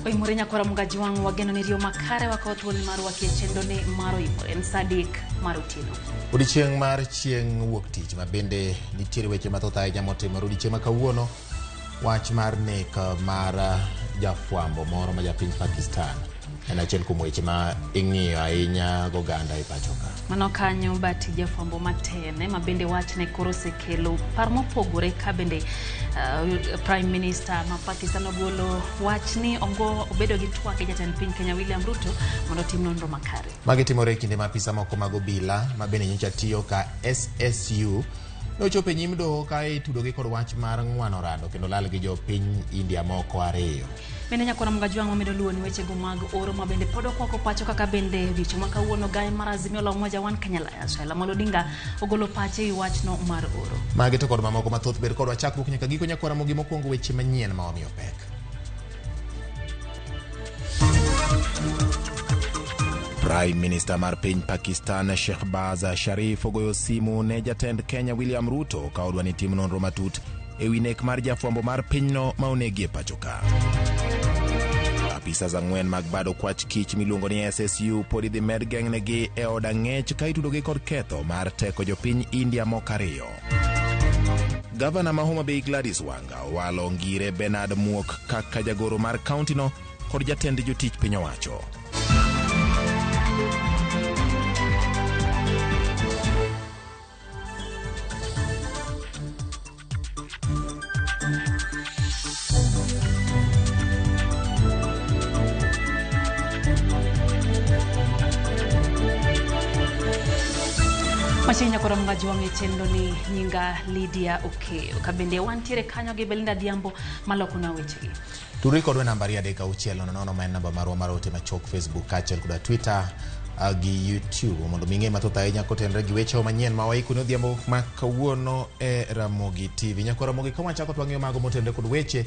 Oimore nyakwara Mugaji wang' wageno ni riyo makare wakawo thuolo mar wakie chenro ni mar Oimore en saa 3 mar otieno. Odiechieng' mar chieng' wuok tich ma bende nitiere weche mathoth ahinya motimore odiechieng' ma kawuono. Wach mar nek mar jafwambo moro ma japiny Pakistan en achiel kuom weche ma ing'iyo ahinya goganda e pacho ka. Mano kanyo but jafwambo matene ma bende wachne koro osekelo par mopogore ka bende Prime Minister ma Pakistan ogolo wach ni ogo obedo gi twak gi jatend piny Kenya William Ruto mondo otim nonro makare. Magi timore e kinde ma apisa moko mag obila ma bende nyocha tiyo ka SSU nochopo e nyim doho ka itudogi kod wach mar ng'wano rado kendo lal gi jopiny India moko 2. Bende nyakwara Mgajwang' wamedo luwo ni wechego mag oro ma bende pod okwako pacho kaka bende odiochieng' ma kawuono gai mar Azimio la Umoja One Kenya Alliance Raila Amolo Odinga ogolo pache e wi wachno mar oro. Magi to kod mamoko mathoth bed kodwa chakruok nyaka giko nyakwara Ramogi mokwongo weche manyien ma wamiyo pek. Prime Minister mar piny Pakistan Shehbaz Sharif ogoyo simu ne jatend Kenya William Ruto ka odwa ni tim nonro matut e wi nek mar jafwambo mar pinyno ma onegi e pacho ka. Apisas 4 mag bad okwach kich miluongo ni SSU pod idhi med geng'negi e od ang'ech ka itudogi kod ketho mar teko jopiny India moko 2. Gavana ma Homa Bay Gladys Wanga owalo Ngire Bernard Muok kaka jagoro mar kauntino kod jatend jotich piny owacho. Machiegni nyakwara Mgajwang' e chenro ni nyinga Lydia Okeyo. Ka bende wantiere kanyo gi Belinda Adhiambo malokona wechegi. Tudri kodwa e namba 23600 ma en namba marwa mar ote machok Facebook kaachiel koda Twitter gi YouTube mondo mi ing'e mathoth ahinya kotenore gi weche manyien ma waiko ni odhiambo ma kawuono e Ramogi TV. Nyakwar Ramogi ka wachako to wang'iyo mago motenore kod weche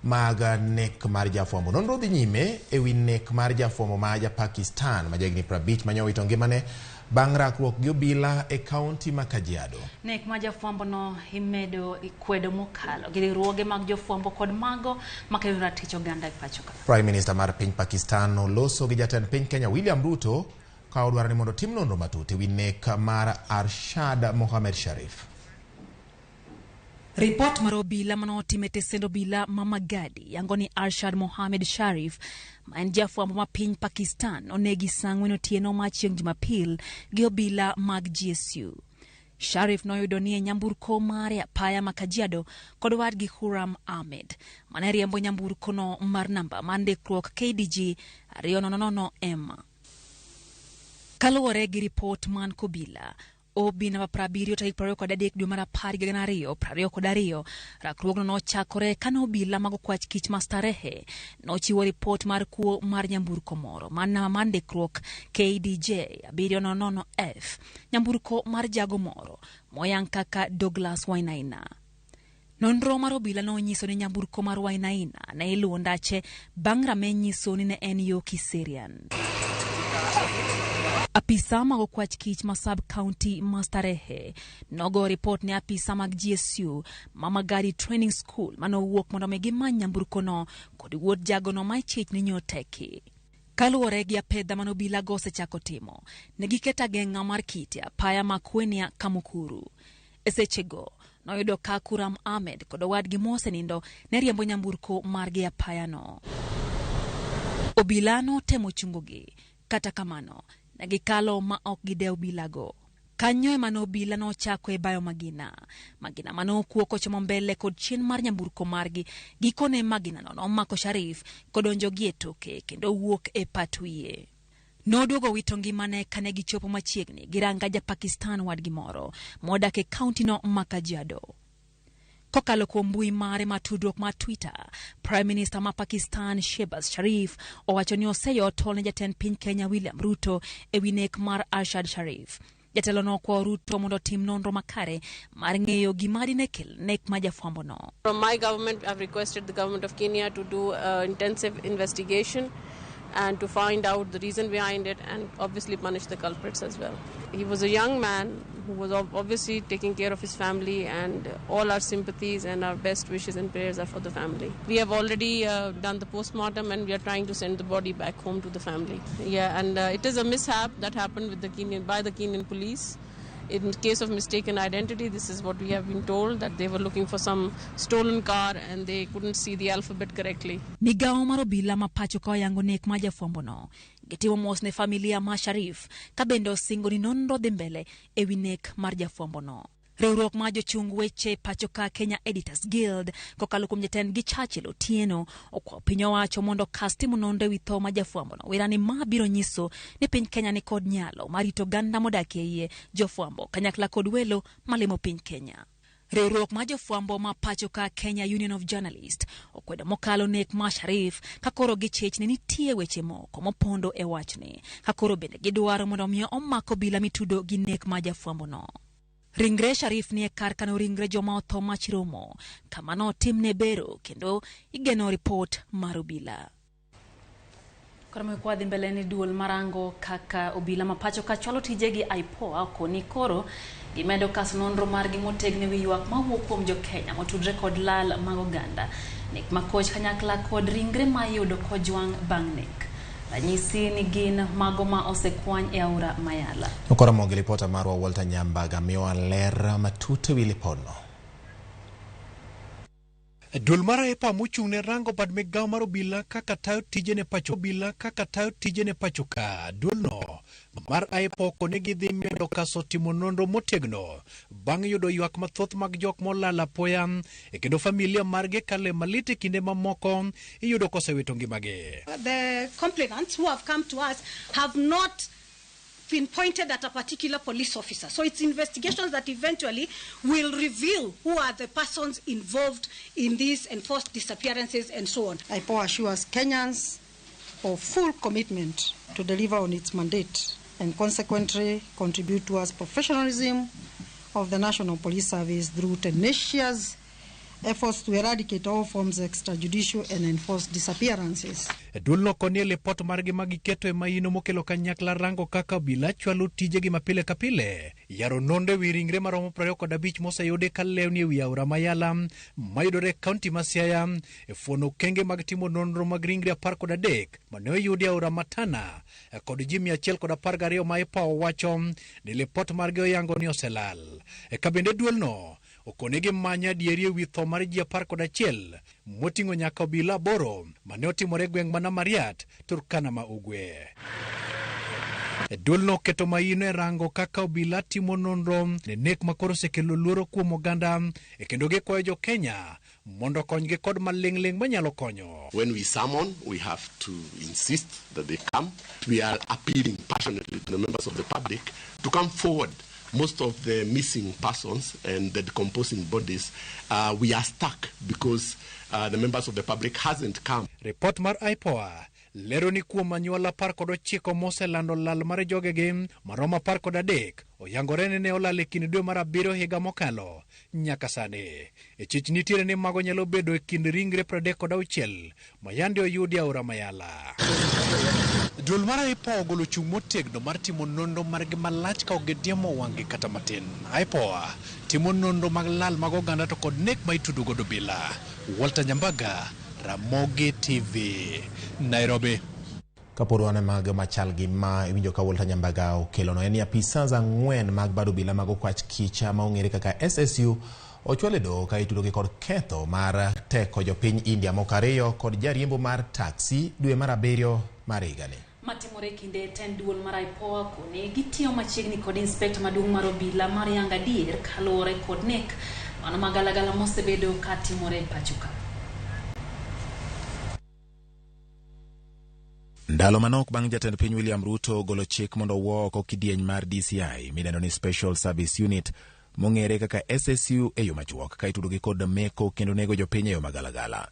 mag nek mar jafwambo. Nonro dhi nyime e wi nek mar jafwambo ma ja Pakistan ma jahigni 50 ma nyo owito ngimane bang' rakruok gi obila e kaunti ma Kajiado. Nek ma jafwambo no imedo kwedo mokalo gi riwruoge mag jofwambo kod mago makedo ratich oganda e pacho ka. Prime Minister mar piny Pakistan oloso gi jatend piny Kenya William Ruto ka odwaro ni mondo tim nonro matut e wi nek mar Arshad Mohamed Sharif. Ripot mar obila manotim e tesend obila ma Magadi yango ni Arshad Mohamed Sharif ma en jafwambo ma piny Pakistan onegi saa 4 otieno ma chieng' Jumapil gi obila mag GSU. Sharif noyudo ni e nyamburko mare apaya ma Kajiado kod wadgi Khurram Ahmed mane riembo nyamburko no mar namba mar ndikruok KDG 200M. Kaluwore gi ripot man kobila, OB namba 70 tarik 23 dwe mar 10 higa 2022, rakruogno nochakore kane obila mag okwach kich ma Starehe nochiwo ripot mar kuo mar nyamburko moro mar namba mar ndikruok KDJ 700F, nyamburko mar jago moro moyang kaka Douglas Wainaina. Nonro mar obila nonyiso ni nyamburko mar Wainaina ne iluwo ndache bang' rameny nyiso ni ne en yo Kiserian. Apisa mag okwach kich ma sub county ma Starehe nogo ripot ne apisa mag GSU ma Magadi Training School manowuok mondo mi gimany nyamburko no kod wuod jagono ma ichich ni nyoteki. Kaluwore gi apedha mane obila go osechako timo, ne giketo ageng'a mar kite apaya ma Kwenia Kamukuru. E sechego, noyudo ka Khurram Ahmed kod owadgi mosenindo ne riembo nyamburko margi apayano. Obila notemo chungogi, kata kamano, ne gikalo ma ok gidew obilago. Kanyo ema ne obila nochako e bayo magina. Magina mane okuo kochomo mbele kod chien mar nyamburko margi. Gikone magina no nomako Sharif kodonjo gi e toke kendo wuok e pat wiye. Noduogo wito ngimane kane gichopo machiegni gi ranga ja Pakistan wadgi moro modak e kaunti no ma Kajiado. Kokalo kuom mbui mare mar tudruok mar Twitter, Prime Minister ma Pakistan Shehbaz Sharif owacho ni oseyo tol ne jatend piny Kenya William Ruto e wi nek mar Arshad Sharif. Jatelo no okwayo Ruto mondo otim nonro makare mar ng'eyo gima dine kel nek ma jafwambo no. From my government, I've requested the government of Kenya to do an intensive investigation and to find out the reason behind it and obviously punish the culprits as well. He was a young man who was obviously taking care of his family, and all our sympathies and our best wishes and prayers are for the family. We have already done the postmortem, and we are trying to send the body back home to the family. Yeah, and it is a mishap that happened with the Kenyan, by the Kenyan police. In case of mistaken identity, this is what we have been told, that they were looking for some stolen car and they couldn't see the alphabet correctly. Migawo mar obila ma pacho ka oyango nek mar jafwambono. Gitimo mos ne familia ma Sharif ka bende osingo ni nonro dhi mbele ewi nek mar jafwambono. Riwruok mar jochung weche pacho ka Kenya Editors Guild kokalo kuom jatendgi Churchill Otieno okwayo piny owacho mondo okas timo nonro ewi tho ma jafwambono. Wera ni ma biro nyiso ni piny Kenya ni kod nyalo mar rito oganda modak e iye, jofwambo kanyakla kod welo malimo piny Kenya. Riwruok mar jofwambo ma pacho ka Kenya Union of Journalists okwedo mokalo nek ma Sharif ka koro gichich ni nitie weche moko mopondo e wachni, ka koro bende gidwaro mondo omi omak obila mitudo gi nek ma jafwambono. Ringre Sharif nie kar kano ringre joma otho ma Chiromo kama notimne bero kendo igeno ripot mar obila. Koro kwadhi mbele ni duol marango kaka obila ma pacho ka chwalo tijegi IPOA okoni koro gimedo kaso nonro margi motegno ewi ywak mawuok kuom jokenya motudre kod lal mag oganda, nek makoch kanyakla kod ringre ma iyudo kojwang' bang' nek. Ranyisi ni gin mago ma osekwany e aora Mayala. Koro gi lipota marwa Walter Nyambaga miyowa ler matut ewi lipodno. Duol mar IPOA mochung' ne rango bad migawo mar obila kaka tayo tijene pacho obila kaka tayo tijene pacho ka. Duolno mar IPOA koni gidhi medo kaso timo nonro motegno bang' yudo ywak mathoth mag jok molal apoya e kendo familia margi kale malit e kinde mamoko iyudo kosewito ngimagi. The complainants who have come to us have not pinpointed at a particular police officer. So it's investigations that eventually will reveal who are the persons involved in these enforced disappearances and so on. IPOA assures Kenyans of full commitment to deliver on its mandate and consequently contribute towards professionalism of the National Police Service through tenacious efforts to eradicate all forms of extrajudicial and enforced disappearances. Duolno koni e lipot margi ma giketo e maino mokelo kanyakla rango kaka obila chwalo tijegi ma pile ka pile. Yaro nonro ewi ringre maromo 25 moseyudi ka lewni ewi aora Mayala mayudore e kaunti ma Siaya e fuono okenge mag timo nonro mag ringre 13 mane oyudi e aora Matana kod ji 112 ma IPOA wacho ni lipot margi oyango ni oselal. Ka bende duolno okone gimanyo adieri ewi tho mar ji 11 moting'o nyaka obila 8 mane otimore e gweng' ma Namariat, Turkana ma Ugwe. Duolno oketo maino e rango kaka obila timo nonro ne nek ma koro osekelo luoro kuom oganda e kendo gikwayo jo Kenya mondo okonygi kod maling'ling' manyalo konyo. When we summon, we have to insist that they come. We are appealing passionately to the members of the public to come forward. Most of the missing persons and the decomposing bodies, we are stuck because the members of the public hasn't come. Report mar IPOA lero ni kuom anyuola 19 moselando lal mar jogegi maromo 13 oyangore ni ne olal e kind dwe mar abiriyo higa mokalo nyaka sani. E chich nitiere ni mago nyalo bedo e kind ringre 36 ma yande oyudi e aora Mayala. Duol mar IPOA ogolo chung' motegno mar timo nonro margi malach ka ok gidiemo wang'gi kata matin. IPOA timo nonro mag lal mag oganda to kod nek ma itudo godo obila. Walter Nyambaga, Ramogi TV, Nairobi. Kapod wan e mag machal gi ma iwinjo ka Walter Nyambaga okelono en ni apisas 4 mag bad obila mag okwach kicha ma ong'ere kaka SSU ochwal e doho ka itudogi kod ketho mar teko jopiny India moko 2 kod jariembo mar taxi dwe mar 7 mar higani. Matimore kinde tend duol mar IPOA koni gitiyo machiegni kod inspekta maduong' mar obila mar Yanga Adier kaluwore kod nek mano magalagala mosebedo ka timore pacho ka. Ndalo manok bang' jatend piny William Ruto golo chik mondo owuo oko kidieny mar DCI midendo ni Special Service Unit mong'ere kaka SSU e yo machuok ka itudogi kod meko kendo nego jopiny e yo magalagala.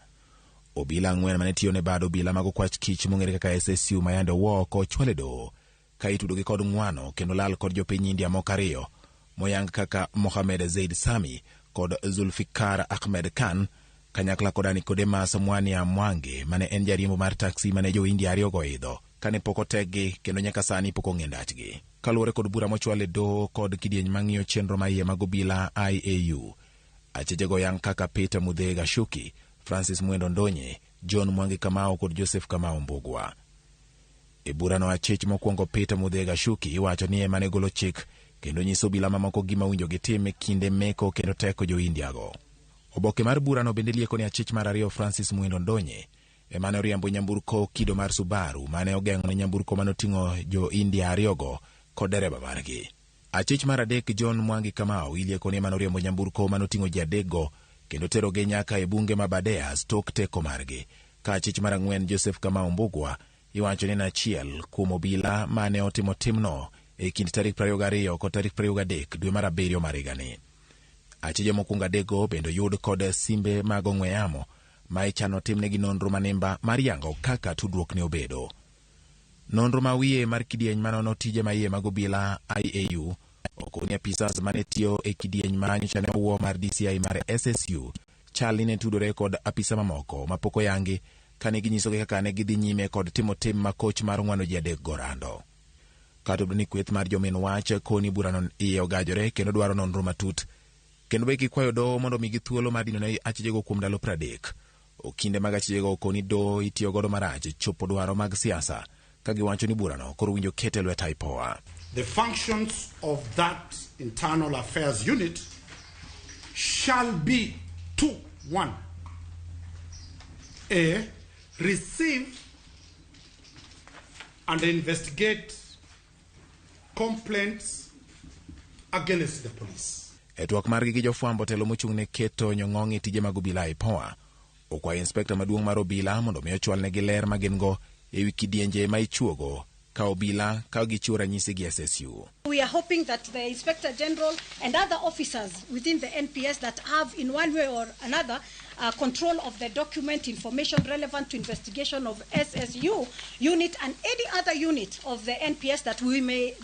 Obila 4 mane tiyo ne bad obila mag okwach kich mong'ere kaka SSU ma yande owuo oko ochwal e doho ka itudogi kod ng'wano kendo lal kod jopiny India moko 2 moyang kaka Mohamed Zaid Sami kod Zulfikar Ahmed Khan kanyakla kod Nicodemus Mwania Mwangi mane en jariembo mar taxi mane jo India 2 go oidho. kane pok oteggi kendo nyaka sani pok ong'e ndachgi. Kaluwore kod bura mochwal e doho kod kidieny mang'iyo chenro maiye mag obila IAU, achijego yang kaka Peter Muthee Gashuki, Francis Mwendo Ndonye, John Mwangi Kamau kod Joseph Kamau Mbugua. E burano achich mokwongo Peter Muthee Gashuki iwacho ni ema ne golo chik kendo nyiso obila mamoko gima owinjo gitim e kinde meko kendo teko jo-Indiago. Oboke mar burano bende lieko ni achich mar ariyo Francis Mwendo Ndonye ema ne oriembo nyamburko kido mar Subaru mane ogeng'o ne nyamburko manoting'o jo-India ariyogo kod dereba margi. Achich mar adek John Mwangi Kamau ilieko ni ema noriembo nyamburko manoting'o ji adekgo kendo terogi nyaka e bunge ma Aberdares tok teko margi. Ka achich mar ang'wen Joseph Kamau Mbugua iwacho ni en achiel kuom obila mane otimo timno e kind tarik 22 kod tarik 23 dwe mar abiriyo mar higani. Achije mokwongo adekgo bende oyud kod simbe mag ong'we yamo ma ichano timnegi nonro manimba mar yango kaka tudruok ne obedo. Nonro ma wiye mar kidieny manono tije maiye mag obila IAU okoni apisas mane tiyo e kidieny ma nyocha ne owuo mar DCI mar SSU chal ni ne tudore kod apisa mamoko mapok oyangi kane ginyisogi kaka ne gidhi nyime kod timo tim makoch mar ng'wano ji adek go rando. Kata obedo ni kweth mar jomin wach koni burano iye ogajore kendo dwaro nonro matut, kendo be gikwayo doho mondo omigi thuolo mar dino ne achijego kuom ndalo 30. Okinde mag achijego okoni doho itiyo godo marach chopo dwaro mag siasa ka giwacho ni burano koro winjo ket e lwet IPOA. The functions of that internal affairs unit shall be to 1. A, receive and investigate complaints against the police. E twak margi gi jofwambo, telo mochung' ne keto nyong'ong' e tije mag obila IPOA okwayo inspekta maduong' mar obila mondo mi ochwalnegi ler ma gin go ewi kidienje ma ichuogo ka obila ka gichiwo ranyisi gi SSU. We are hoping that the Inspector General and other officers within the NPS that have in one way or another control of the document information relevant to investigation of SSU unit and any other unit of the NPS that we may,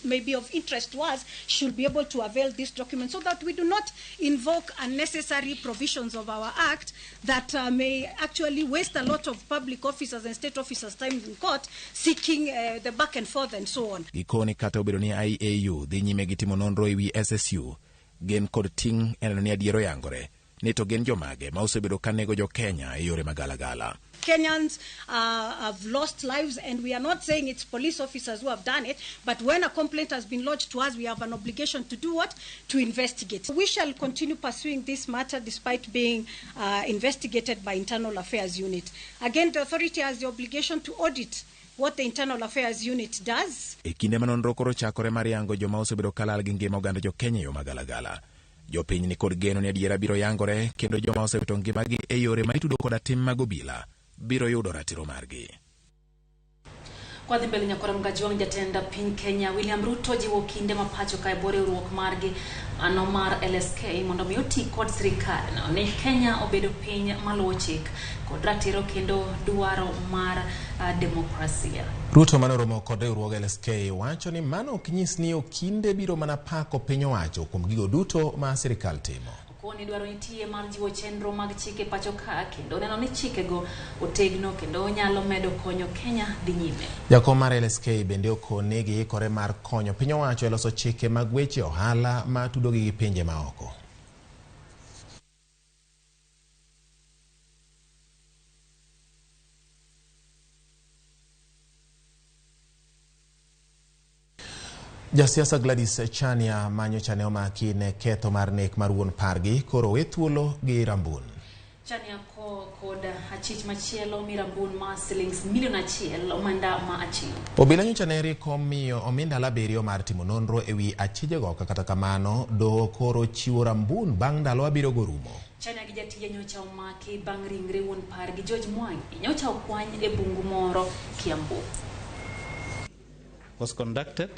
may be of interest to us should be able to avail this document so that we do not invoke unnecessary provisions of our act that may actually waste a lot of public officers and state officers' time in court seeking the back and forth and so on. Gikoni kata obedo ni IAU dhi nyime gi timo nonro ewi SSU, gin kod ting' e neno ni adier oyangore ni to gin jomage ma osebedo ka nego jo Kenya e yore magalagala. Kenyans have lost lives, and we are not saying it's police officers who have done it, but when a complaint has been lodged to us, we have an obligation to do what? To investigate. We shall continue pursuing this matter despite being investigated by Internal Affairs Unit. Again, the authority has the obligation to audit what the Internal Affairs Unit does. E kinde ma nonro koro chakore mar yango joma osebedo kalal gi ngima oganda jo Kenya e yo magalagala. Jopiny ni kod geno ni adiera biro yangore kendo joma osewito ngimagi e yore ma itudo koda tim mag obila biro yudo ratiro margi. Kwa dhi mbele nyakora Mgajuang, jatend piny Kenya William Ruto jiwo kinde ma pacho ka e bwo riwruok margi ano mar LSK mondo mi oti kod sirikal no ni Kenya obedo piny maluwo chik kod ratiro kendo dwaro mar demokrasia. Ruto mane oromo kod riwruog LSK wacho ni mano ok nyis ni okinde biro mana pako piny owacho kuom gigo duto ma sirikal timo. Okoni dwaro nitie mar jiwo chenro mag chike pacho ka kendo neno ni chikego otegno kendo nyalo medo konyo Kenya dhi nyime. Jakom mar LSK bende okone giikore mar konyo piny owacho e loso chike mag weche ohala ma tudogi gi pinje maoko. Jasiasa Gladys Chania manyocha ne omaki ne ketho mar nek mar wuon pargi koro owe thuolo gi Rambun. Chania kod achich machielo mi Rambun ma silings milion 1 omenda ma aching'. Obila nyocha ne riko miyo omi ndalo 7 mar timo nonro ewi achijego kata kamano doho koro chiwo Rambun bang' ndalo 7 go rumo. Chania gi jatije nyocha omaki bang' ringre wuon pargi George Mwangi nyocha okwany e bungu moro Kiambu. Was conducted.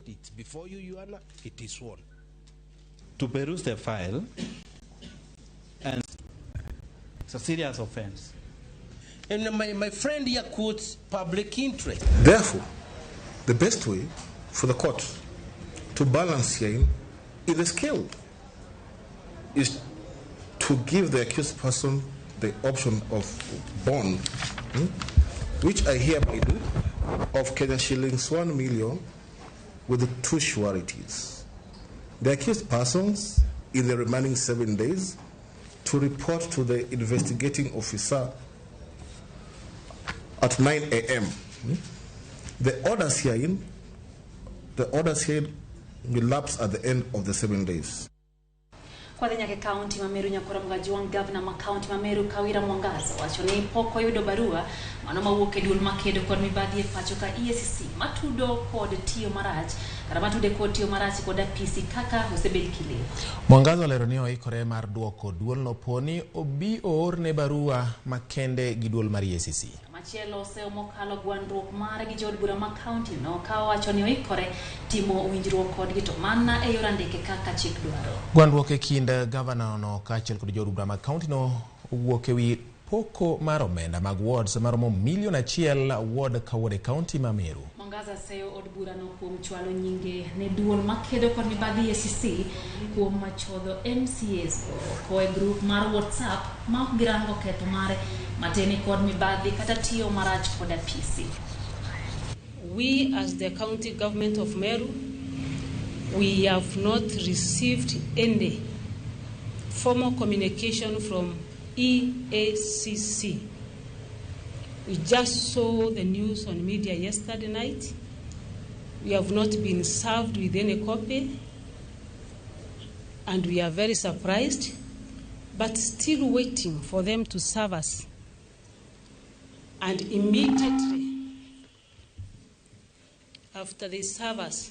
It's before you, Your Honor, it is sworn. To peruse the file, and it's a serious offense. And my friend here quotes public interest. Therefore, the best way for the court to balance here in the scale is to give the accused person the option of bond Which I hereby do, of Kenya shillings 1 million with the 2 sureties. The accused persons, in the remaining 7 days, to report to the investigating officer at 9 a.m. The orders herein will lapse at the end of the 7 days. Kwadhi nyaka e kaunti ma Meru nyakora Mgajuang gavana ma kaunti ma Meru Kawira Mwangaza wacho ni pok oyudo barua mano mawuok e duol makedo kod mibadhi e pacho ka EACC matudo kod tiyo marach kata matude kod tiyo marach kod apisi kaka osebed kileo. Mwangaza olero ni oikore mar duoko duolno poni obi oorne barua makende gi duol mar EACC. Machielo oseyo mokalo gwandruok mare gi jood bura ma kaunti no ka owacho ni oikore timo winjruok kodgi to mana e yor andike kaka chik dwaro. Gwandruok e kind gavana no kaachiel kod jood bura ma kaunti no owuok ewi poko mar omenda mag wards maromo 1 million ward ka ward e kaunti ma Meru. Mwangaza seyo od bura no kuom chwalo nyinge ne duol makedo kod mibadhi EACC kuom machodho MCAs oko e grup mar WhatsApp ma ok girango ketho mare matene kod mibadhi kata tiyo marach kod apisi. We as the county government of Meru, we have not received any formal communication from EACC. We just saw the news on media yesterday night. We have not been served with any copy, and we are very surprised, but still waiting for them to serve us. And immediately after they serve us,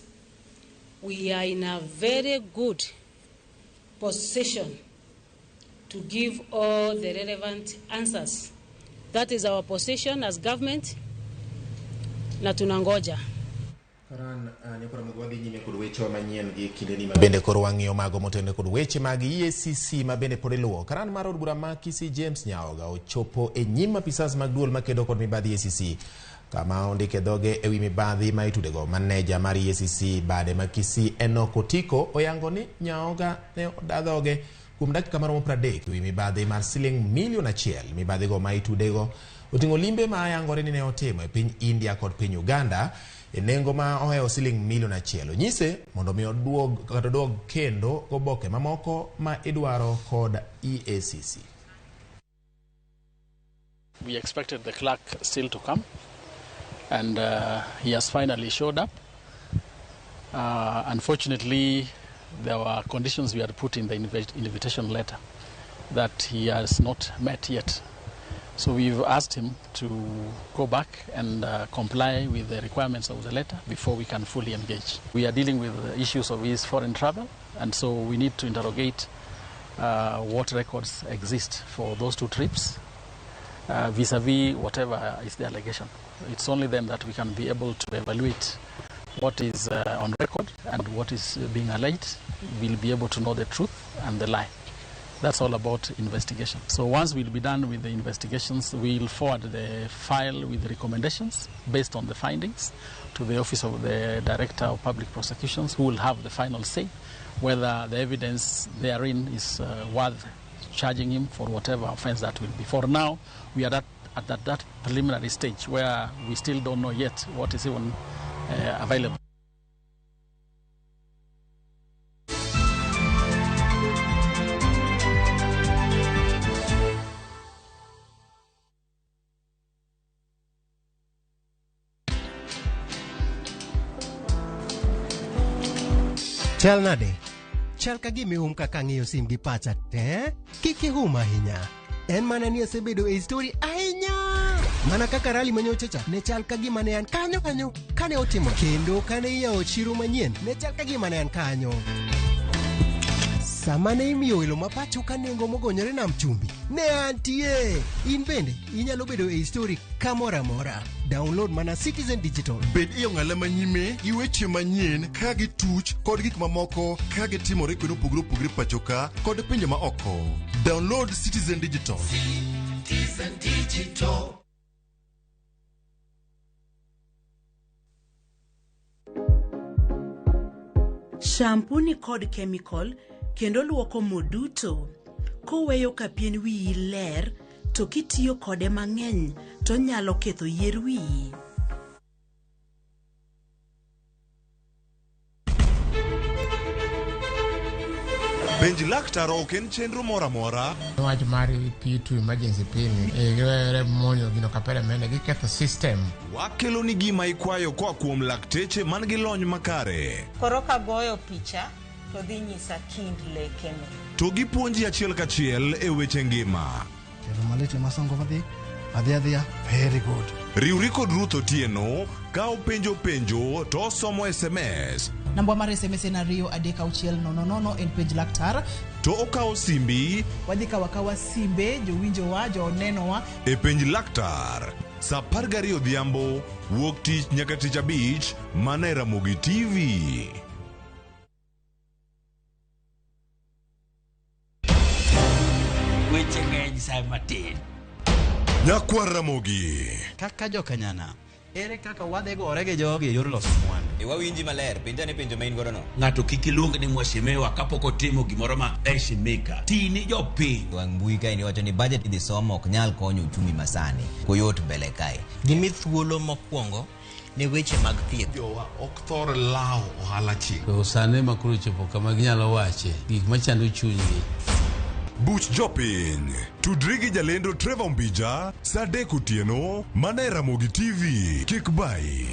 we are in a very good position to give all the relevant answers. That is our position as government, na tunangoja. Karan nyakora mugwadhi nyime kod weche manyien gi kindeni ma bende koro wang'iyo mago motenore kod weche mag EACC ma bende pod iluwo. Karan mar od bura ma Kisii James Nyaoga ochopo e nyim apisas mag duol makedo kod mibadhi EACC kama ondike dhoge ewi mibadhi ma itudego. Maneja mar EACC bade ma Kisii Enoch Otiko oyango ni Nyaoga ne oda dhoge kuom dakika maromo 30 ewi mibadhi mar siling 1 million. Mibadhigo ma itudego oting'o limbe ma ayangore ni ne otimo e piny India kod piny Uganda e nengo ma ohewo siling 1 million. Onyise mondo mi oduog kata oduog kendo goboke mamoko ma idwaro kod EACC. We expected the clerk still to come, and he has finally showed up. Unfortunately, there were conditions we had put in the invitation letter that he has not met yet. So we've asked him to go back and comply with the requirements of the letter before we can fully engage. We are dealing with the issues of his foreign travel, and so we need to interrogate what records exist for those 2 trips vis-a-vis whatever is the allegation. It's only then that we can be able to evaluate what is on record and what is being alleged. We'll be able to know the truth and the lie. That's all about investigation. So once we'll be done with the investigations, we'll forward the file with recommendations based on the findings to the Office of the Director of Public Prosecutions, who will have the final say whether the evidence therein is worth charging him for whatever offense that will be. For now, we are at that preliminary stage where we still don't know yet what is even available. Chal nade? Chal ka gima ihum kaka ang'iyo sim gi pacha te? Kik ihum ahinya. En mana ni asebedo e story ahinya. Mana kaka rally manyocha cha ne chal ka gima ne an kanyo kanyo kane otimo. Kendo kane iyawo chiro manyien ne chal ka gima ne an kanyo. Sama ne imiyo welo ma pacho ka nengo mogonyore nam chumbi, ne antie. In bende inyalo bedo e story kamoro amora. Download mana Citizen Digital. Bed e ong'ala manyime gi weche manyien ka gituch kod gik mamoko ka gitimore kuonde mopogore opogore pacho ka kod pinje ma oko. Download Citizen Digital. Citizen Digital. Shampoo ni kod chemical kendo luoko mo duto. Koweyo ka pien wiyi ler, to kitiyo kode mang'eny to onyalo ketho yier wiyi. Penj laktar ok en chenro moro amora. Wach mar P2 emergency P ni giwere monyo gino kapere mene giketho system. Wakelo ni gima ikwayo koa kuom lakteche man gi lony makare. Koro kagoyo picha to dhi nyisa kind lekene. To gipuonji achiel kachiel e weche ngima. Kendo malit ema songo madhi adhi adhiya very good. Riwri kod Ruth Otieno ka openjo penjo to osomo SMS. Namba mar SMS en 2 3 6 0 0 en penj laktar. To okawo simbi. Wadhi kawo akawa simbe jowinjowa jonenowa. E penj laktar saa 12 odhiambo wuok tich nyaka tich abich mana e Ramogi TV. Weche ng'eny sa matin. Nyakwar Ramogi. Kaka jokanyana, ere kaka wadhi gore gi jogi e yor loso mwandu? E wawinji maler, penja ne penjo ma in godo no. Ng'ato kik iluong ni mheshimiwa kapok otimo gimoro ma heshimika. Ti ni jopiny. Wang' mbui kae ni wacho ni budget idhi somo ok nyal konyo uchumi masani. Koyot mbele kae. Gimi thuolo mokwongo ne weche mag thieth. Jowa ok thor lawo ohala chieng'. To sani ema koro ochopo kama ginyalo wache gik machando chunygi. Buch jopiny. Tudri gi jalendo Trevor Mbija saa 3 otieno mana e Ramogi TV. Kik bayi.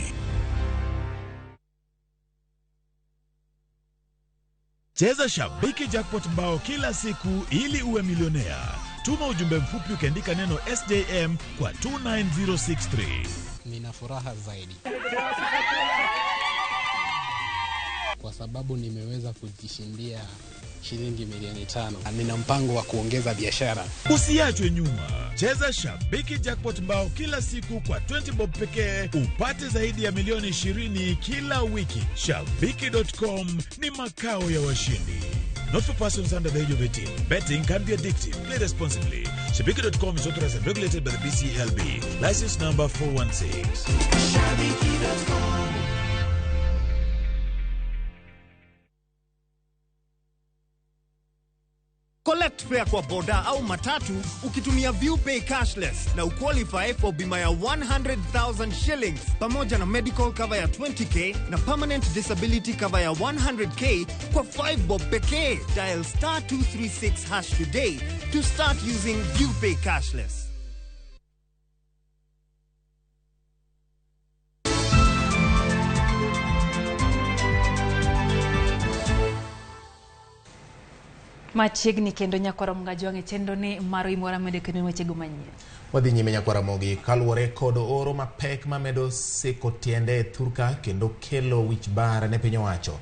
Cheza Shabiki Jackpot mbao kila siku ili uwe milionea. Tuma ujumbe mfupi ukiandika neno SJM kwa 29063. Nina furaha zaidi kwa sababu nimeweza kujishindia shilingi milioni 5. Nina mpango wa kuongeza biashara. Usiachwe nyuma. Cheza Shabiki Jackpot mbao kila siku kwa 20 bob pekee upate zaidi ya milioni 20 kila wiki. Shabiki.com ni makao ya washindi. Not for persons under the age of 18. Betting can be addictive. Play responsibly. Shabiki.com is authorized and regulated by the BCLB. License number 416. Shabiki.com. Collect fare kwa boda au matatu ukitumia ViewPay cashless na uqualify for bima ya 100,000 shillings pamoja na medical cover ya 20k na permanent disability cover ya 100k kwa 5 bob pekee. Dial star 236 hash today to start using ViewPay cashless. Machiegni kendo nyakwar Mgajwang' e chenro ni mar Oimora medo kendo wechego manyien. Wadhi nyime nyakwar Ramogi kaluwore kod oro mapek mamedo seko tiende e thurka kendo kelo wich bar ne piny owacho.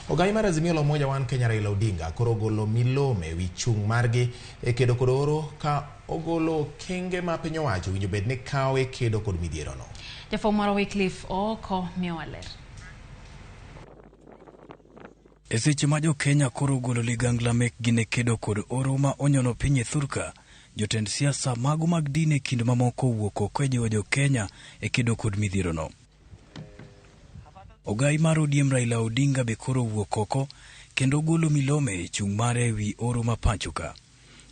Ogai mar Azimio la Umoja One Kenya Raila Odinga koro ogolo milome wi chung' margi e kedo kod oro ka ogolo okenge ma piny owacho winjo bed ni kawo e kedo kod midhierono. Jafwambo marwa Wycliffe Ooko miyowa ler. E seche ma jo-Kenya koro ogolo ligangla mekgi ne kedo kod oro ma onyono piny e thurka, jotend siasa mago mag din e kind mamoko owuok oko e jiwo jo-Kenya e kedo kod midhierono. Ogai mar ODM Raila Odinga be koro owuok oko kendo golo milome e chung' mare e wi oro ma pacho ka.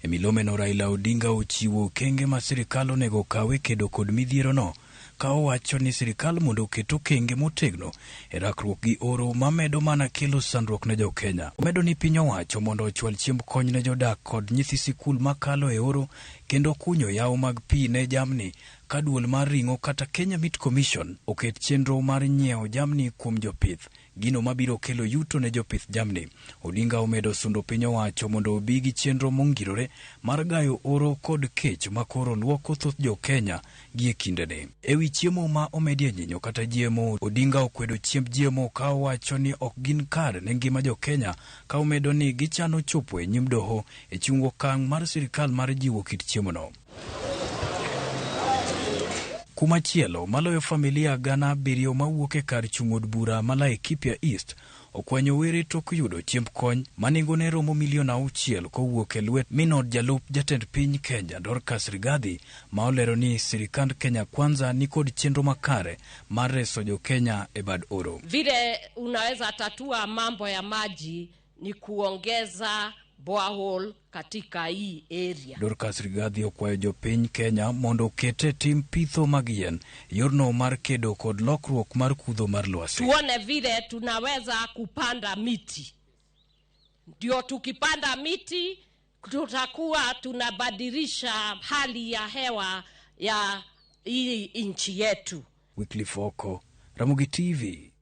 E milomeno Raila Odinga ochiwo okenge ma sirikal onego okaw e kedo kod midhierono, ka owacho ni sirikal mondo oket okenge motegno e rakruok gi oro mamedo mana kelo sandruok ne jo-Kenya. Omedo ni piny owacho mondo ochwal chiemb kony ne jodak kod nyithi sikul makalo e oro kendo kunyo yawo mag pi ne jamni ka duol mar ring'o kata Kenya Meat Commission oket chenro mar nyiewo jamni kuom jopith, gino mabiro kelo yuto ne jopith jamni. Odinga omedo sundo piny owacho mondo obi gi chenro mongirore mar gayo oro kod kech makoro luoko thoth jo-Kenya gi e kindeni. E wi chiemo ma omedie nyinyo kata GMO, Odinga okwedo chiemb GMO ka owacho ni ok gin kare ne ngima jo-Kenya, ka omedo ni gichano chopo e nyim doho e chungo okang' mar sirikal mar jiwo kit chiemono. Kumachielo, maloyo familia 700 mawuok e kar chung' od bura ma Laikipia East okwanyo were tok yudo chiemb kony ma nengone romo milion 6 kowuok e lwet minod jalup jatend piny Kenya Dorcas Rigathi, ma olero ni sirikand Kenya Kwanza ni kod chenro makare mar reso jo-Kenya e bad oro. Vile unaweza tatua mambo ya maji ni kuongeza borehole katika hii area. Dorcas Rigathi okwayo jopiny Kenya mondo okete tim pitho mag yien yorno mar kedo kod lokruok mar kudho mar lwasi. Tuone vile tunaweza kupanda miti, ndio tukipanda miti tutakuwa tunabadilisha hali ya hewa ya hii nchi yetu. Wycliffe Oko, Ramogi TV.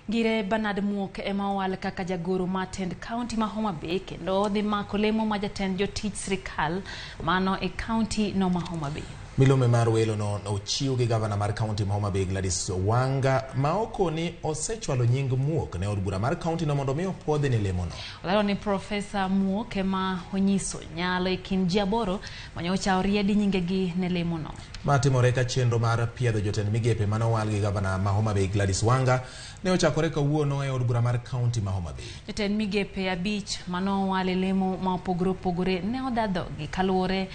Ngire Bernard Muok ema owal kaka jagoro mar tend kaunti ma Homa Bay kendo dhi mako lemo ma jatend jotich sirikal mano e kaunti no ma Homa Bay. Milome mar welo no ochiw gi gavana mar kaunti ma Homa Bay Gladys Wanga ma okoni osechwalo nying Muok ne od bura mar kaunti no mondo mi opuodhe ne lemo no. Olero ni Profesa Muok ema onyiso nyalo e kind ji 8 manyocha oriedi nyingegi ne lemo no. Ma timore ka chenro mar piedho jotend migepe mane owal gi gavana ma Homa Bay Gladys Wanga ne ochakore kawuono e od bura mar kaunti ma Homa Bay. Jotend migepe 5 mane owal e lemo ma opogore opogore ne odhadhogi kaluwore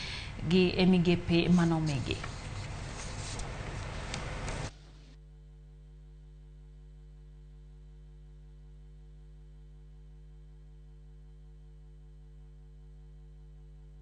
gi e migepe manomigi.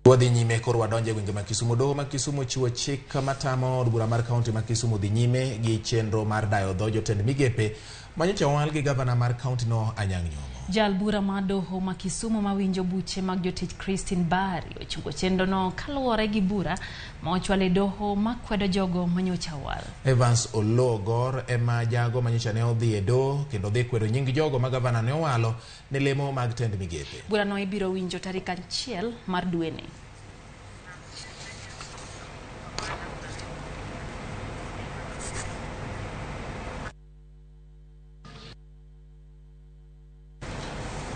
Wadhi nyime koro wadonje gwenge ma Kisumu. Doho ma Kisumu chiwo chik matamo od bura mar kaunti ma Kisumu dhi nyime gi chenro mar dayo dho jotend migepe manyocha owal gi gavana mar kaunti no Anyang' Nyong'o. Jal bura mar doho ma Kisumu mawinjo buche mag jotich Christine Bari ochungo chenro no kaluwore gi bura ma ochwal e doho makwedo jogo manyocha owal. Evans Ologor ema jago manyocha ne odhi e doho kendo dhi kwedo nying jogo ma gavana ne owalo ne lemo mag tend migepe. Burano ibiro winjo tarik 1 mar dweni.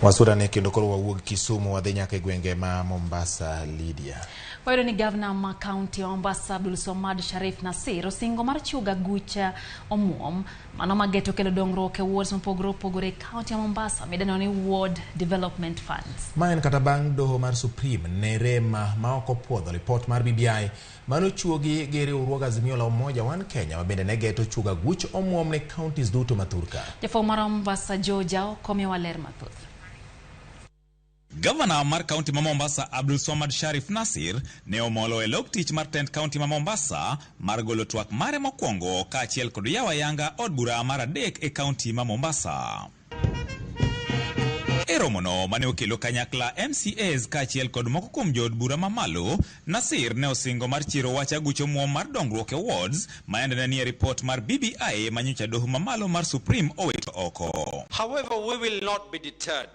Wasurane kendo koro wawuog Kisumu wadhi nyaka e gwenge ma Mombasa. Lydia. Wayudo ni gavana ma kaunti ya Mombasa Abdul Swamad Sharif Nasir osingo mar chiwo aguch omuom mano mageto kelo dongruok e wards mopogore opogore e kaunti ya Mombasa midendo ni Ward Development Funds. Ma en kata bang' doho mar Supreme ne rem ma ok opuodho ripot mar BBI manochuogi gi riwruog Azimio la Umoja One Kenya ma bende ne geto chuogo aguch omuom ne counties duto ma thurka. Jafwambo mar Mombasa Joe Jao komiwa ler mathoth. Gavana mar kaunti ma Mombasa Abdul Swamad Sharif Nasir ne omolo e lok tich mar tend kaunti ma Mombasa mar golo twak mare mokwongo kaachiel kod yawo ayanga od bura mar 3 e kaunti ma Mombasa. E romono mane okelo kanyakla MCAs kaachiel kod moko kuom jood bura mamalo, Nasir ne osingo mar chiro wach aguch omuom mar dongruok e wards ma yande nie ripot mar BBI manyocha doho mamalo mar Supreme owito oko. However, we will not be deterred.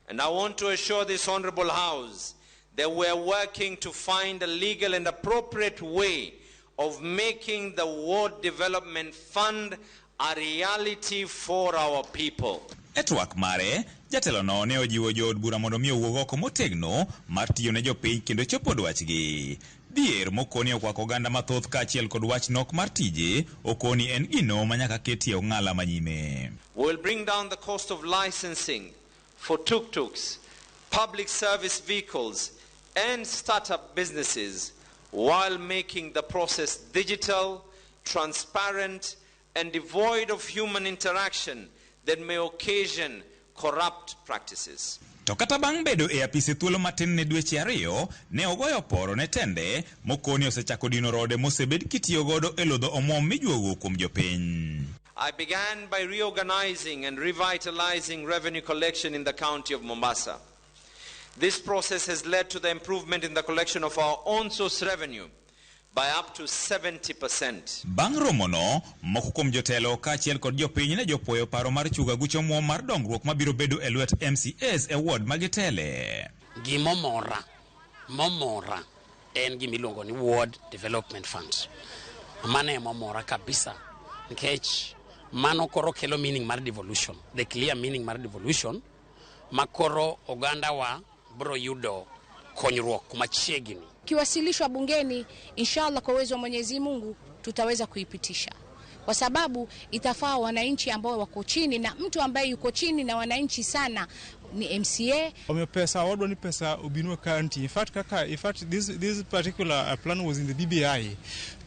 And I want to assure this Honorable House that we are working to find a legal and appropriate way of making the Ward Development Fund a reality for our people. E twak mare, jatelono ne ojiwo jood bura mondo mi owuog oko motegno mar tiyo ne jopiny kendo chopo dwachgi. Dhier mokoni okwako oganda mathoth kaachiel kod wach nok mar tije okoni en gino manyaka ketie ong'ala manyime. We will bring down the cost of licensing for tuk-tuks, public service vehicles, and startup businesses while making the process digital, transparent, and devoid of human interaction that may occasion corrupt practices. To kata bang' bedo e apisi thuolo matin ne dweche 2, ne ogoyo poro ne tende mokoni osechako dino rode mosebed kitiyo godo e lodho omuom mijuogo kuom jopiny. I began by reorganizing and revitalizing revenue collection in the county of Mombasa. This process has led to the improvement in the collection of our own source revenue by up to 70%. Bang' romono, moko kuom jotelo kaachiel kod jopiny ne jopuoyo paro mar chugo aguch omuom mar dongruok mabiro bedo e lwet MCAs e ward magitele. Gimomora, momora en gimiluongo ni Ward Development Fund. Mano emomora kabisa nikech mano koro kelo meaning mar devolution, the clear meaning mar devolution ma koro oganda wa bro yudo konyruok machiegni. Kiwasilishwa bungeni, inshallah kwa uwezo wa Mwenyezi Mungu tutaweza kuipitisha, kwa sababu itafaa wananchi ambao wako chini, na mtu ambaye yuko chini na wananchi sana ni MCA. Omiyo pesa wadwa ni pesa obinwa county. In fact kaka in fact this particular plan was in the BBI.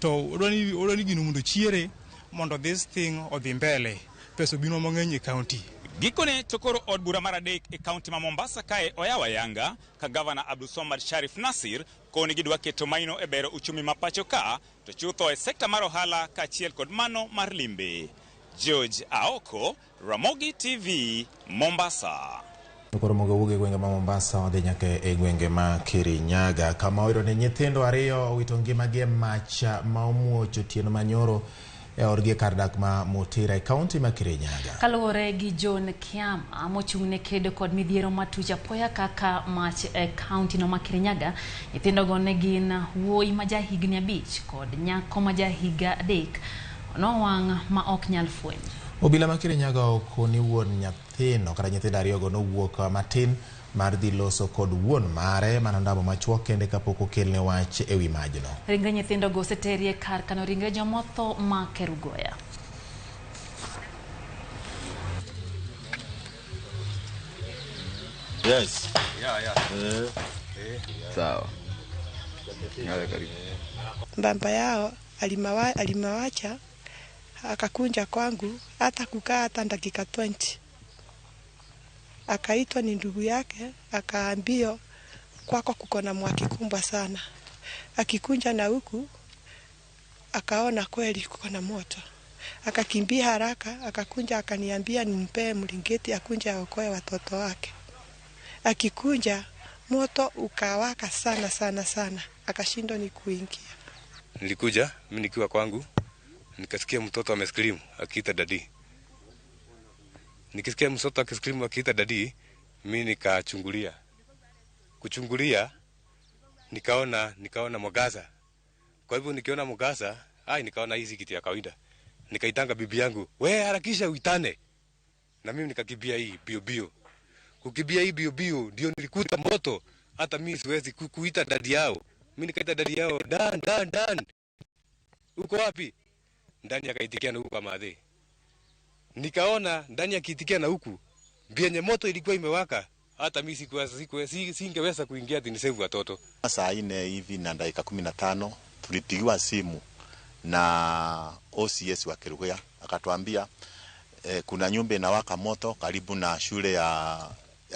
To wadwa ni gino mondo chiere mondo this thing odhi mbele. Pesa obinwa mang'eny e county. Gikone to koro od bura mar adek e kaunti ma Mombasa kae oyawo ayanga ka gavana Abdulswamad Sharif Nasir koni gidwa keto maino e bero uchumi ma pacho ka to chutho e sekta mar ohala kaachiel kod mano mar limbe. George Aoko, Ramogi TV, Mombasa. Koro mogo wuok e gwenge ma Mombasa wadhi nyaka e gwenge ma Kirinyaga kama oyudo ni nyithindo ariyo owito ngimagi e mach ma omuoch otieno manyoro e odgi e kar dak ma Mutira e kaunti ma Kirinyaga. Kaluwore gi John Kiama mochung' ne kedo kod midhiero matuch apoya kaka mach e kaunti no ma Kirinyaga, nyithindogo ne gin wuoyi ma jahigni 5 kod nyako ma jahiga 3 nowang' ma ok nyal fweny. Obila ma Kirinyaga okoni wuon nyathino kata nyithindo ariyogo nowuok matin mar dhi loso kod wuon mare manondamo machuok kende kapok okelne wach e wi majno. Ringre nyithindogo oseteri e kar kano ringre jomotho ma Kerugoya. Yes. Yeah. Sawa. Baba yao alimawacha akakunja kwangu hata kukaa hata dakika 20. Akaitwa ni ndugu yake, akaambiwa kwako kuko na mwaki kubwa sana. Akikunja na huku akaona kweli kuko na moto. Akakimbia haraka, akakunja akaniambia nimpee mlingeti akunja aokoe watoto wake. Akikunja moto ukawaka sana sana sana, akashindwa ni kuingia. Nilikuja mimi nikiwa kwangu nikasikia mtoto amescream akiita dadi. Nikisikia mtoto akiscream akiita dadi, mimi nikachungulia. Kuchungulia nikaona mwangaza. Kwa hivyo nikiona mwangaza, nikaona hizi kitu ya kawaida. Nikaitanga bibi yangu, "We harakisha uitane." Na mimi nikakimbia hii bio bio. Kukimbia hii bio bio ndio nilikuta moto. Hata mimi siwezi kuita dadi yao. Mimi nikaita dadi yao, "Dan dan dan. Uko wapi?" Ndani akaitikia na huku kama adhi. Nikaona ndani akiitikia na huku bienye moto ilikuwa imewaka. Hata mimi singeweza kuingia ati nisave watoto. Saa 4 hivi na dakika 15 tulipigiwa simu na OCS wa Kerugoya akatuambia kuna nyumba inawaka moto karibu na shule ya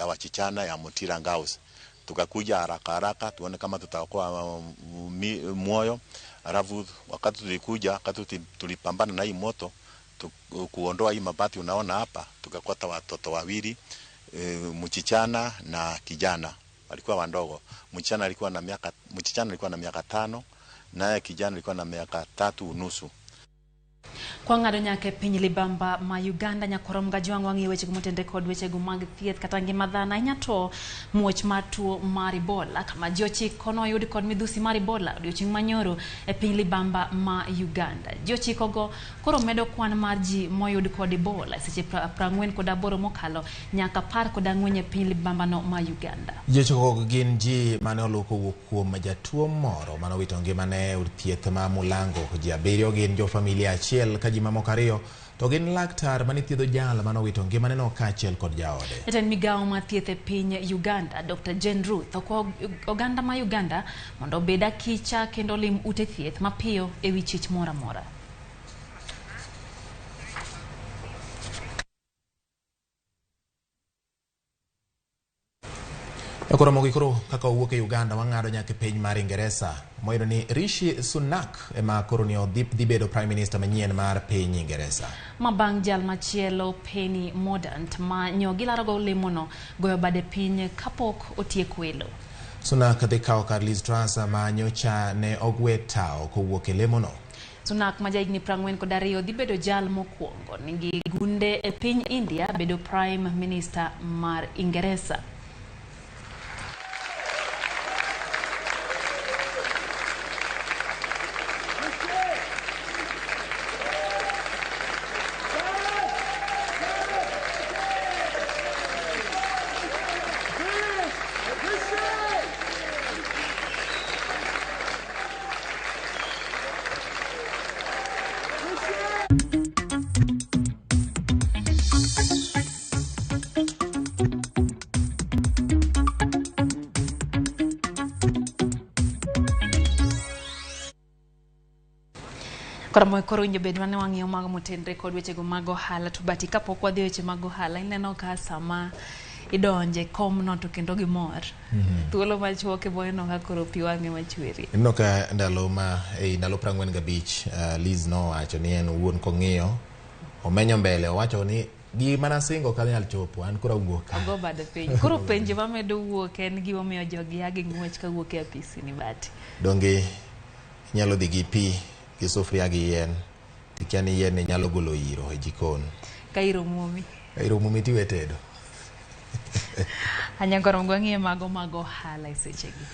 wachichana ya Mutira Girls. Tukakuja haraka haraka tuone kama tutaokoa moyo. Alafu wakati tulikuja, wakati tulipambana na hii moto kuondoa hii mabati unaona hapa, tukakota watoto wawili, mchichana na kijana. Walikuwa wadogo. Mchichana alikuwa na miaka 5, naye kijana alikuwa na miaka 3.5. Kwa ng'ado nyaka e piny libamba ma Uganda nyakorom gajwang' wang'iyo weche motende kod wechego mag thieth kata ngima dhano ahinya to muoch mar tuo mar Ebola kama ji 9 noyud kod midhusi mar Ebola odiochieng' manyoro e piny libamba ma Uganda. Ji 9 go koro medo kwan mar ji moyud kod Ebola seche 48 mokalo nyaka 14 e piny libamba no ma Uganda. Ji 9 gin ji mane oluwo kowuok kuom jatuo moro mane owito ngimane e od thieth ma Mulango. Ji 7 gin jo familia achiel ka ji mamoko 2 to gin laktar mane thiedho jal mane owito ngimane no kaachiel kod jaode. Jatend migawo mar thieth e piny Uganda Dr. Jane Ruth okwayo oganda ma Uganda mondo obed akicha kendo olim ute thieth mapiyo e wi chich moro amora. Koro mogi koro kaka owuok e Uganda wang'ado nyaka e piny mar Ingeresa moyudo ni Rishi Sunak ema koro ni dhi bedo Prime Minister manyien mar piny Ingeresa. Ma bang' jal machielo Penny Mordaunt ma nyo gilarogo lemono goyo bade piny kapok otiek welo. Sunak dhi kawo kar Liz Truss ma nyocha ne ogwe tao kowuok e lemono. Sunak ma jahigni 42 dhi bedo jal mokwongo nigi gunde e piny India bedo Prime Minister mar Ingeresa. Koro koro winjo bed mane wang'iyo mago motenre kod wechego mag ohala to bati kapok wadhi e weche mag ohala ineno ka sama idonje komno to kendo gimor. Thuolo machuok ebo ineno ka koro pi wang'e machweri. Ineno ka ndalo ma ei ndalo 45 Liz nowacho ni en owuon kong'iyo omenyo mbele owacho ni gima nasingo ok anyal chopo an koro awuok ka. Ogo bade piny. Koro penjo mamedo wuok en gimomiyo jogi a gi ng'wech kawuok e apisi ni bati. Donge inyalo dhi gi pi gi sufria gi yien tikia ni yien ni nyalo golo iro e jikon. Ka iro muomi. Ka iro muomi tiwe tedo. Anyangoro wang'iye mago mag ohala e sechegi.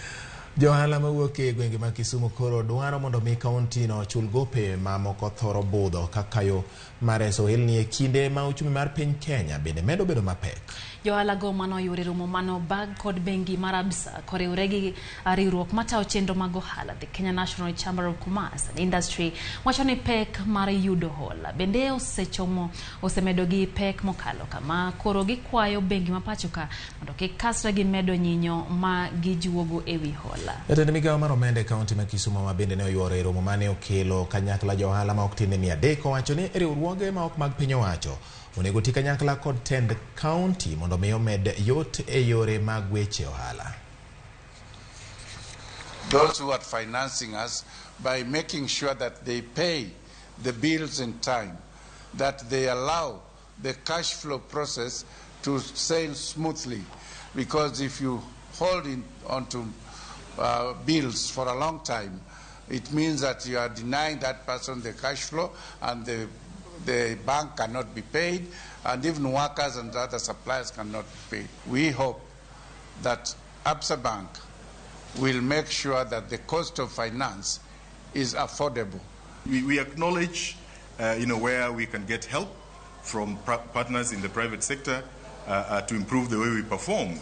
Johala mawuok e gwenge mag Kisumu koro dwaro mondo mi kaunti no ochul gope ma moko thoro budho kaka yo mar reso ohelni e kinde ma uchumi mar piny Kenya bende medo bedo mapek. Johala go manoyuoro e romo mano bag kod bengi mar Absa koriwre gi riwruok matayo chenro mag ohala the Kenya National Chamber of Commerce and Industry wacho ni pek mar yudo hola bende osechomo osemedo gi pek mokalo kama koro gikwayo bengi ma pacho ka mondo kik kasre gi medo nyinyo ma gijuogo e wi hola. Jatend migawo mar omenda e kaunti ma Kisumu ma bende ne oyuoro e romo mane okelo kanyakla johala ma ok tin ne 300 owacho ni riwruoge ma ok mag piny owacho onego ti kanyakla kod tend kaunti mondo mi omed yot e yore mag weche ohala. Those who are financing us by making sure that they pay the bills in time, that they allow the cash flow process to sail smoothly. Because if you hold onto bills for a long time, it means that you are denying that person the cash flow and the bank cannot be paid, and even workers and other suppliers cannot be paid. We hope that Absa Bank will make sure that the cost of finance is affordable. We acknowledge, where we can get help from partners in the private sector to improve the way we perform.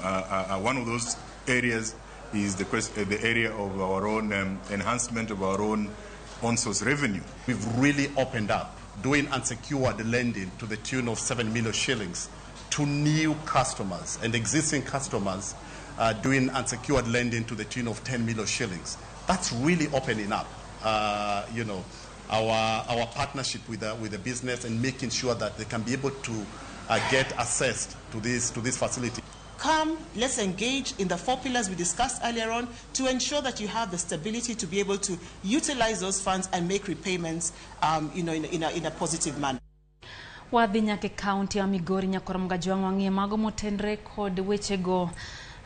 One of those areas is the area of our own enhancement of our own on-source revenue. We've really opened up, doing unsecured lending to the tune of 7 million shillings to new customers and existing customers doing unsecured lending to the tune of 10 million shillings. That's really opening up, our partnership with the business and making sure that they can be able to get access to this facility. Come, let's engage in the 4 pillars we discussed earlier on to ensure that you have the stability to be able to utilize those funds and make repayments, in a positive manner. Wadhi nyaka e kaunti ya Migori nyakoro Mgajwang' wang'iye mago motenre kod wechego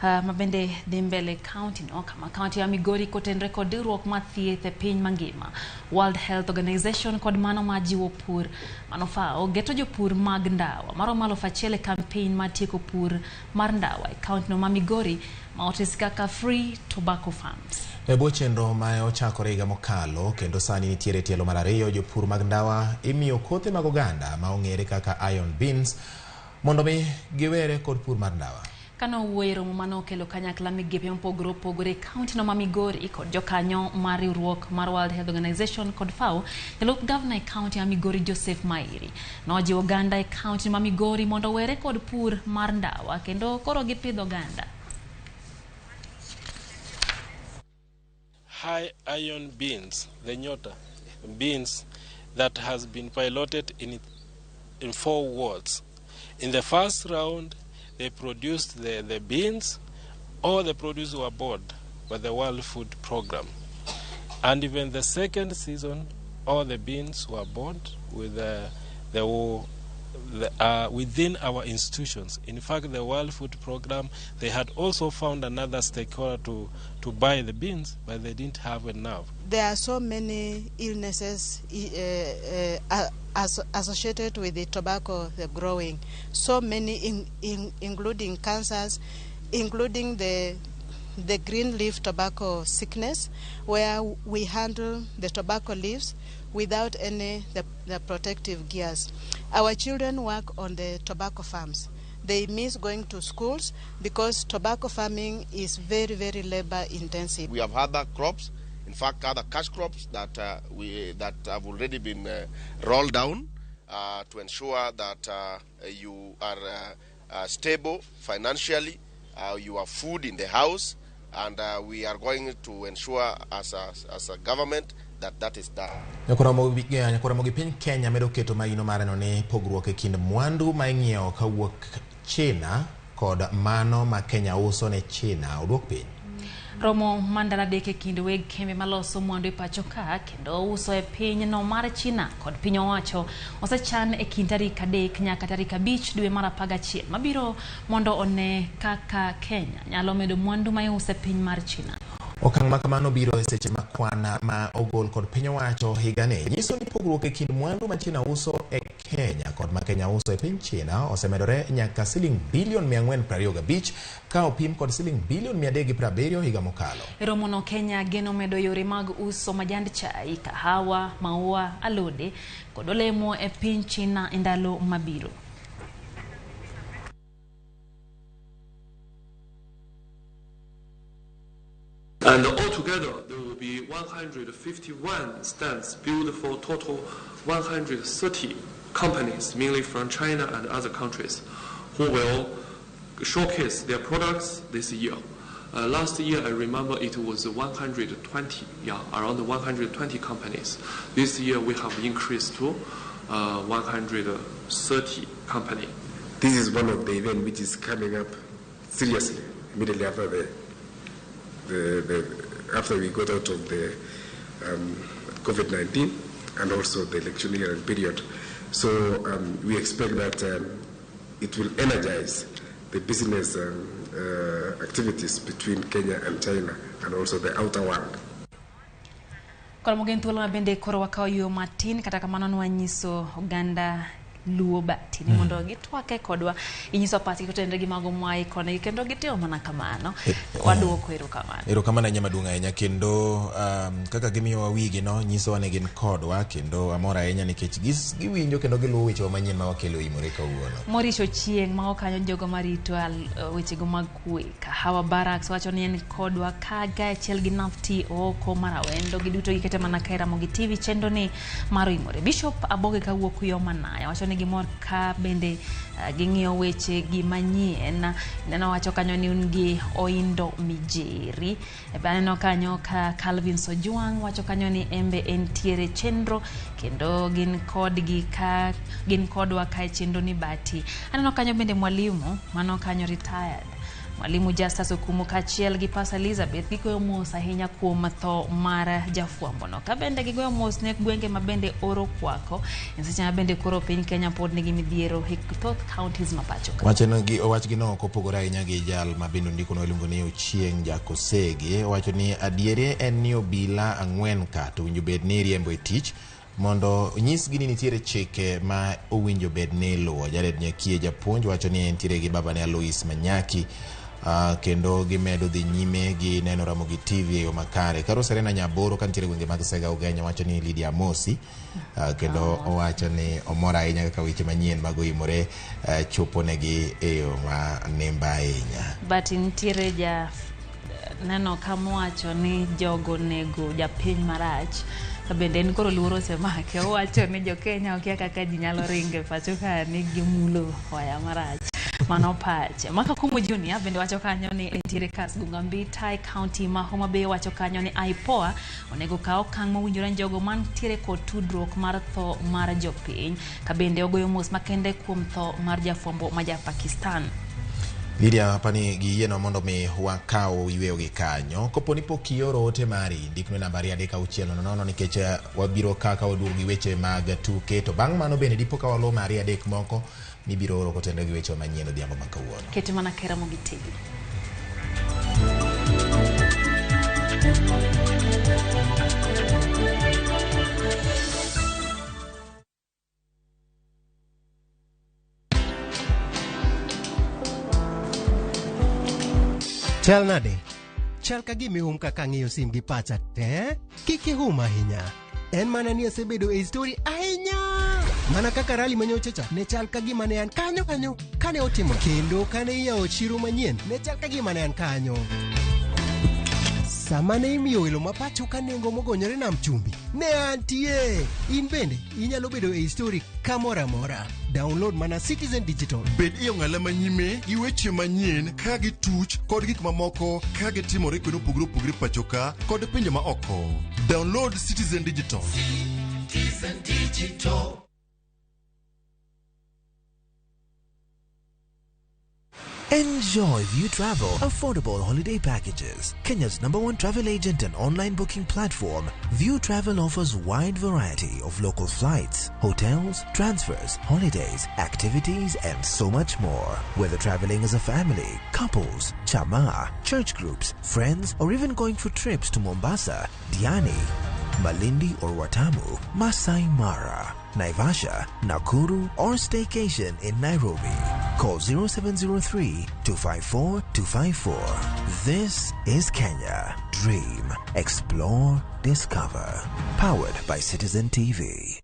ma bende dhi mbele kaunti no kama kaunti ya Migori kotenre kod riwruok mar thieth e piny mangima World Health Organization kod mano ma jiwo pur mano FAO geto jopur mag ndawa maromo 1,000 e campaign mar tieko pur mar ndawa e kaunti no ma Migori ma otis kaka Free Tobacco Farms. E bwo chenro ma ochakore higa mokalo kendo sani nitiere tielo mar 2 jopur mag ndawa imiyo kothe mag oganda ma ong'ere kaka iron beans mondo mi giwere kod pur mar ndawa. Kano owuoyo e romo mane okelo kanyakla migepe mopogore opogore e kaunti no ma Migori kod jokanyo mar riwruok mar World Health Organization kod FAO, jalup gavana e kaunti ma Migori Joseph Mairi nojiwo oganda e kaunti ma Migori mondo owere kod pur mar ndawa kendo koro gipidh oganda. High iron beans, the Nyota beans that has been piloted in 4 wards. In the first round, they produced the beans. All the produce were bought by the World Food Program. And even the second season, all the beans were bought with within our institutions. In fact, the World Food Program, they had also found another stakeholder to buy the beans, but they didn't have enough. There are so many illnesses associated with the tobacco growing. So many, including cancers, including the green leaf tobacco sickness, where we handle the tobacco leaves without any the protective gears. Our children work on the tobacco farms. They miss going to schools because tobacco farming is very, very labor intensive. We have other crops, in fact, other cash crops that that have already been rolled down to ensure that you are stable financially, you have food in the house, and we are going to ensure as a government that that is done. Nyakwaramogi piny Kenya medo keto maino mar neno ni pogruok e kind mwandu ma ing'iewo kawuok China kod mano ma Kenya uso ne China oduok piny. Romo mar ndalo 3 e kind weg kembe maloso mwandu e pacho ka kendo uso e piny no mar China kod piny owacho osechan e kind tarik 3 nyaka tarik 5 dwe mar 11 mabiro mondo one kaka Kenya nyalo medo mwandu ma iuso e piny mar China. Okang' ma kamano biro e seche ma kwan ma ogol kod piny owacho higani nyiso ni pogruok e kind mwandu ma China uso e Kenya kod ma Kenya uso e piny China osemedore nyaka siling bilion 425 ka opim kod siling bilion 370 higa mokalo. E romono Kenya geno medo yore mag uso majand chai, kahawa, maua, alode kod olemo e piny China e ndalo mabiro. And altogether, there will be 151 stands built for total 130 companies, mainly from China and other countries, who will showcase their products this year. Last year, I remember it was 120, around 120 companies. This year, we have increased to 130 companies. This is one of the events which is coming up seriously immediately after after we got out of the COVID-19 and also the electioneering period. So we expect that it will energize the business activities between Kenya and China and also the outer world. Koro thuolo ma bende koro wakawo yo matin kata kamano nwanyiso oganda Luo Bati ni mondo gitwake kodwa inyiso pachgi kotenore gi mago mwayi koni kendo gitimo mana kamano. Waduoko erokamano. Erokamano ahinya maduong' ahinya kendo kaka gimiyowa wigi no nyisowa ni gin kodwa kendo amor ahinya nikech giwinjo kendo giluwo wechewa manyien ma wakelo imore kawuono. Maurice Ochieng' mago kanyo jogo marito wechego mag kwe. Kahawa Barracks wacho ni en kodwa ka achiel gi Nafti Ooko Marawendo giduto gikete mana ka e Ramogi TV chenro ni mar Oimore. Bishop Aboge kawuok yo Manaya wacho ni gimor ka bende ging'iyo weche gi manyien. Neno wacho kanyo ni un gi Oindo Mijeri. Aneno kanyo ka Calvin Sojuang wacho kanyo ni embe entiere chenro kendo gin kodgi ka gin kodwa ka e chenro ni Bati. Aneno kanyo bende mwalimu mano kanyo retired. Mwalimu Justus Okumu kaachiel gi Pastor Elizabeth gigoyo mos ahinya kuom tho mar jafwambo no. Ka bende gigoyo mos ne gwenge ma bende oro kwako. En seche ma bende koro piny Kenya pod nigi midhiero e thoth counties ma pacho ka. Wachgi no ok opogore ahinya gi jal ma bende ondiko no iluongo ni Ochieng' Jakosegi. Owacho ni adieri en ni obila 4 ka to owinjo bed ni iriembo e tich mondo onyisgi ni nitiere chike ma owinjo bed ni iluwo. Jared Nyakie japuonj wacho ni entiere gi babane Alois Manyaki. Kendo gimedo dhi nyime gi neno Ramogi TV e yo makare. Karo Serena Nyaboro kantiere gwenge mag Sega Ugenya wacho ni Lydia Amosi kendo owacho ni omor ahinya kaka weche manyien mag Oimore chopo negi e yo ma nimba ahinya. But nitiere ja neno kamowacho ni jogo nego japiny marach. Bende en koro luoro osemake. Owacho ni jo Kenya okia kaka ji nyalo ringo e pacho ka ni gimulo waya marach. Mano pache. Maka Kumu Junior bende wacho kanyo ni entiere Kasgunga Mbita e county ma Homa Bay wacho kanyo ni IPOA onego kaw okang' mowinjore jogo mantiere kod tudruok mar tho mar jopiny. Ka bende ogoyo mos makende kuom tho mar jafwambo ma ja Pakistan. Lydia, apani giyienwa mondo mi wakaw yweyo gi kanyo. Kopo ni pok ioro ote mari, ndikne namba 36000 nikech wabiro ka waduogo gi weche mag tuke. To bang' mano bende dipo ka waluwo mari 3 moko mibiro oro kotenore gi weche manyien odhiambo ma kawuono. Ket mana ka Ramogi TV. Chal nade? Chal ka gima ihum kaka ang'iyo sim gi pacha te? Kik ihum ahinya. En mana ni asebedo e story ahinya. Mana kaka rally manyocha cha ne chal ka gima ne an kanyo kanyo kane otimo kendo kane iyawo chiro manyien ne chal ka gima ne an kanyo. Sama ne imiyo welo ma pacho ka nengo mogonyore nam chumbi ne antie. In bende inyalo bedo e story kamoro amora. Download mana Citizen Digital. Bed e ong'ala manyime gi weche manyien ka gituch kod gik mamoko ka gitimore kuonde mopogore opogore pacho ka kod pinje ma oko. Download Citizen Digital. Citizen Digital. Enjoy View Travel affordable holiday packages. Kenya's number one travel agent and online booking platform, View Travel offers wide variety of local flights, hotels, transfers, holidays, activities, and so much more. Whether traveling as a family, couples, chama, church groups, friends, or even going for trips to Mombasa, Diani, Malindi or Watamu, Masai Mara, Naivasha, Nakuru, or staycation in Nairobi. Call 0703 254 254. This is Kenya. Dream, explore, discover. Powered by Citizen TV.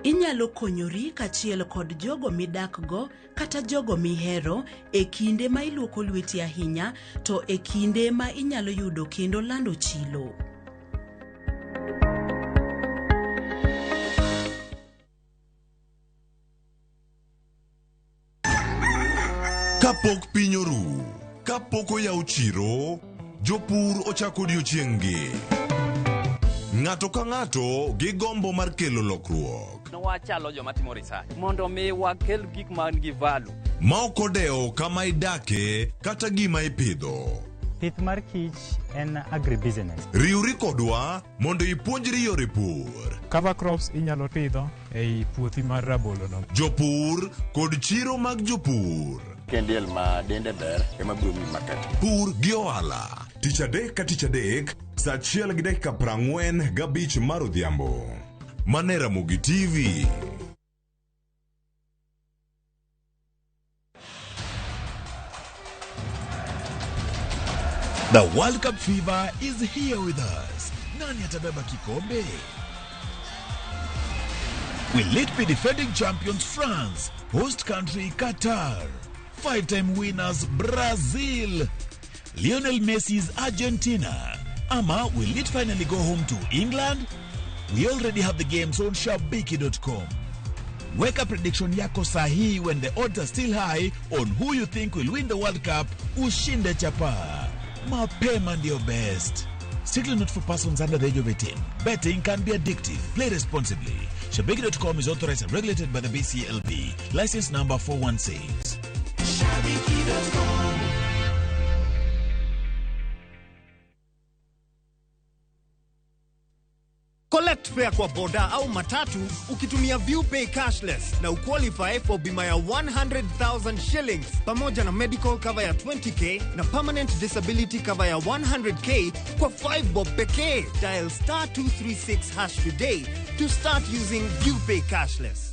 Inyalo konyori kaachiel kod jogo midakgo kata jogo mihero e kinde ma iluoko lweti ahinya to e kinde ma inyalo yudo kendo lando chilo. Kapok piny oru, kapok oyaw chiro, jopur ochako odiochieng'-gi. Ng'ato ka ng'ato gi gombo mar kelo lokruok. Wachalo joma timo research mondo mi wakel gik man gi value. Ma ok odewo kama idake kata gima ipidho. Pith mar kich en agribusiness. Riwri kodwa mondo ipuonjri yore pur. Cover crops inyalo pidho ei puothi mar rabolo no. Jopur kod chiro mag jopur. Kendiel ma dende ber ema biro miyi market. Pur gi ohala. Tich adek ka tich adek, sa 1:45 mar odhiambo. Mane Ramogi TV. The World Cup fever is here with us. Nani atabeba kikombe? Will it be defending champions France, host country Qatar, five-time winners Brazil, Lionel Messi's Argentina? Ama will it finally go home to England? We already have the games on shabiki.com. Weka prediction yako sahihi when the odds are still high on who you think will win the World Cup. Ushinde chapa. Mapema ndio best. Strictly not for persons under the age of 18. Betting can be addictive. Play responsibly. Shabiki.com is authorized and regulated by the BCLB. License number 416. Shabiki.com. Collect fare kwa boda au matatu ukitumia ViewPay cashless na uqualify for bima ya 100,000 shillings pamoja na medical cover ya 20k na permanent disability cover ya 100k kwa 5 bob pekee. Dial star 236 hash today to start using ViewPay cashless.